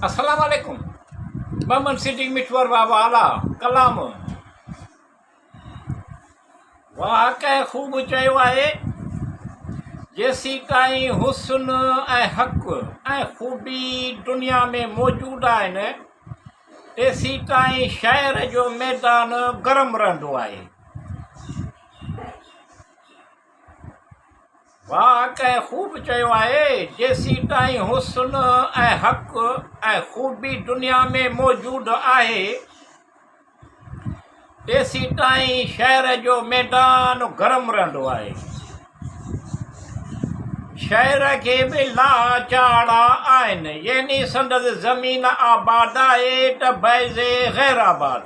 السلام عليڪم محمد صديق مٺو ارباب اعليٰ ڪلام واهه ڪنهن خوب چيو آهي جيسيتائين حسن ۽ حق ۽ خوبي دنيا ۾ موجود آهن تيسيتائين شعر جو ميدان گرم رهندو آهي. واهه ڪنهن خوب چيو آهي، جيسيتائين حسن ۽ حق ۽ خوبي دنيا ۾ موجود آهي، تيسيتائين شعر جو ميدان گرم رهندو آهي. شعر کي به لاها چاڙها آهن، يعني سندس زمين آباد آهي ته بعضي غير آباد.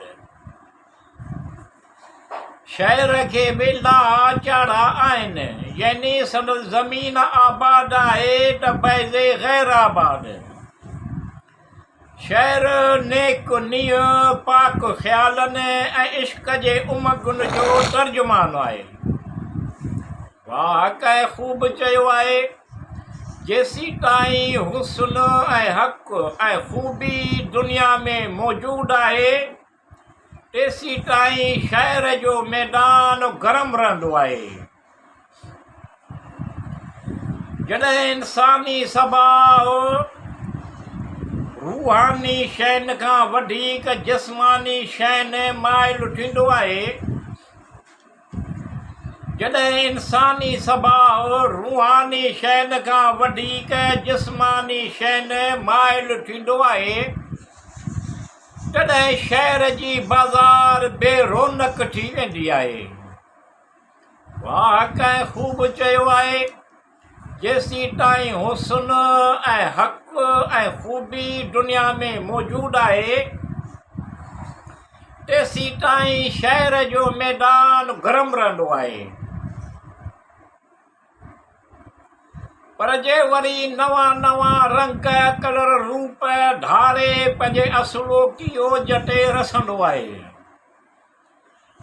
شعر کي به لاها چاڙها آهن، يعني سندس زمين آباد آهي ته بعضي غير آباد. شعر نيڪ نيء، پاڪ خيالن ۽ عشق جي امنگن جو ترجمان آهي. واهه ڪنهن خوب چيو آهي، جيسيتائين حسن ۽ حق ۽ خوبي دنيا ۾ موجود آهي، تيسيتائين شعر جو ميدان گرم رهندو آهي. جڏهن انساني سڀاء روحاني شين کان وڌيڪ جسماني شين مائل ٿيندو آهي، جڏهن انساني سڀاء روحاني شين کان وڌيڪ جسماني شين مائل ٿيندو آهي، تڏهن شهر جي بازار بي رونق ٿي ويندي آهي. واهه ڪنهن خوب چيو آهي، جيسيتائين حسن ۽ حق ۽ خوبي دنيا ۾ موجود آهي، تيسيتائين شهر جو ميدان گرم رهندو آهي. پر جي وري نوان نوان رنگ ڪلر روپ ڌاري پنهنجي اصلوڪي اوج تي رسندو آهي.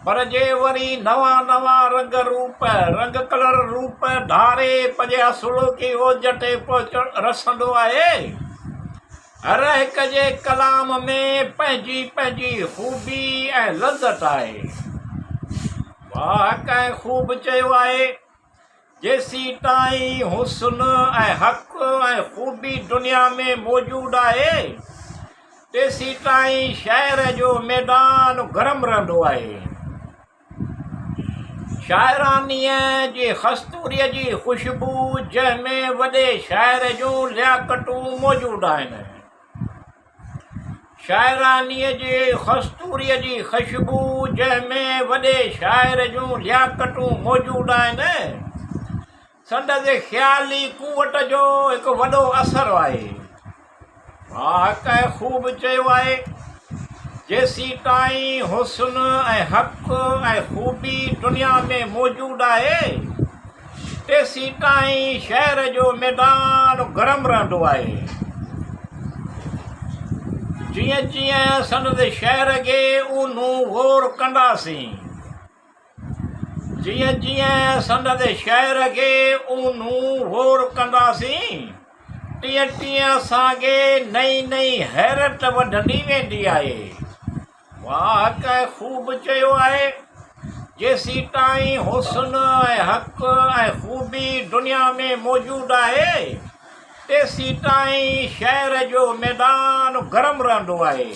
پر جي وري نوان نوان رنگ روپ رنگ ڪلر روپ ڌاري پنهنجي اصلوڪي اوج تي پهچڻ رسندو آهي. هر هڪ جي ڪلام ۾ پنهنجي پنهنجي خوبي ۽ لذت آهي. واهه ڪنهن خوب چيو آهي، جيسيتائين حسن ۽ حق ۽ خوبي دنيا ۾ موجود آهي، تيسيتائين شعر جو ميدان گرم رهندو آهي. شاعرانيء جي خستوريء جي خوشبو جنهن ۾ وڏي شاعر جون لياقتون موجود آهن. شاعرانيء جي خستوريء جي خشبو جنهن ۾ وڏي شاعر جون لياقتون موجود آهن، سندس خيالي قوت جو هڪ وڏو اثر آهي. واهه ڪنهن خوب چيو آهي، جيسيتائين حسن ۽ حق ۽ خوبي دنيا ۾ موجود آهي، تيسيتائين شعر جو ميدان گرم رهندو آهي. جيئن جيئن سندس شعر کي اونهون غور ڪنداسين. جيئن جيئن سندس شعر کي اونهون غور ڪنداسين، تيئن تيئن اسان کي نئين نئين حيرت وڌندي ويندي آهي. واهه ڪنهن خوب چيو آهي، جيسيتائين حسن ۽ حق ۽ خوبي دنيا ۾ موجود آهي، تيسيتائين شعر جو ميدان گرم رهندو آهي.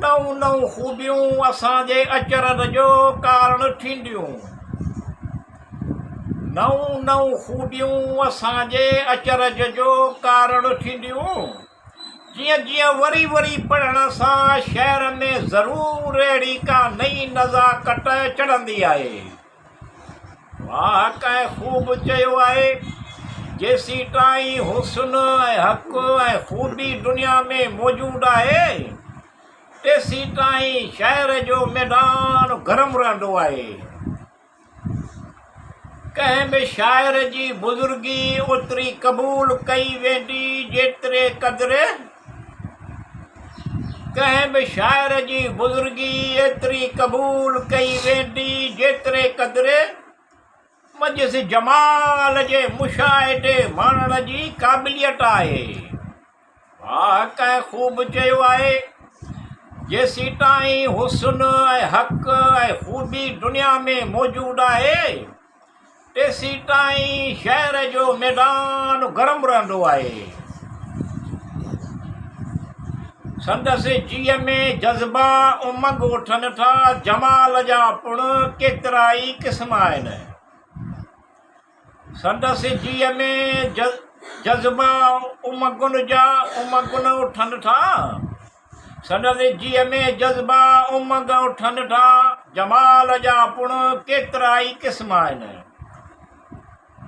نئون نئون خوبيون اسان جي اچرج جو ڪارڻ ٿينديون. نئون نئون خوبيون اسان جي اچرج جو ڪارڻ ٿينديون. جيئن جيئن وري وري پڙهڻ سان شعر ۾ ضرور اهڙي ڪا نئين نزاڪت چڙهندي آهي. واهه ڪنهن خوب چيو آهي، جيسيتائين حسن ۽ حق ۽ خوبي دنيا ۾ موجود آهي، تيسيتائين شعر جو ميدان گرم رهندو آهي. ڪنهن به شاعر جي بزرگي اوتري قبول ڪئي ويندي جيتري قدر ڪنهن به شاعر جي بزرگي ايتري قبول ڪئي ويندي جيتري قدر منجهس جمال جي مشاهدي ماڻڻ جي قابليت آهي. واهه ڪنهن خوب چيو آهي، جيسيتائين حسن ۽ حق ۽ خوبي دنيا ۾ موجود آهي، تيسيتائين شعر جو ميدان گرم رهندو آهي. سندس جيء ۾ جذبا امنگ اٿن ٿا، جمال جا پڻ ڪيترائي قسم آهن. سندس جيء ۾ جذبا امنگن جا امنگن اٿن ٿا. سندس جيء ۾ جذبا امنگ اٿن ٿا. جمال جا پڻ ڪيترائي قسم آهن.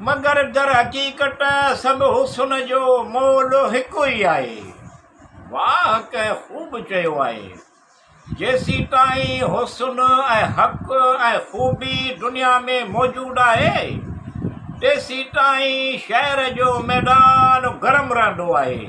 مگر درحقيقت سڀ حسن جو مول هڪ ئي آهي. واهه ڪنهن خوب چيو آهي. جيسيتائين حسن ۽ حق ۽ خوبي دنيا ۾ موجود آهي، تيسيتائين شعر جو ميدان گرم رهندو آهي.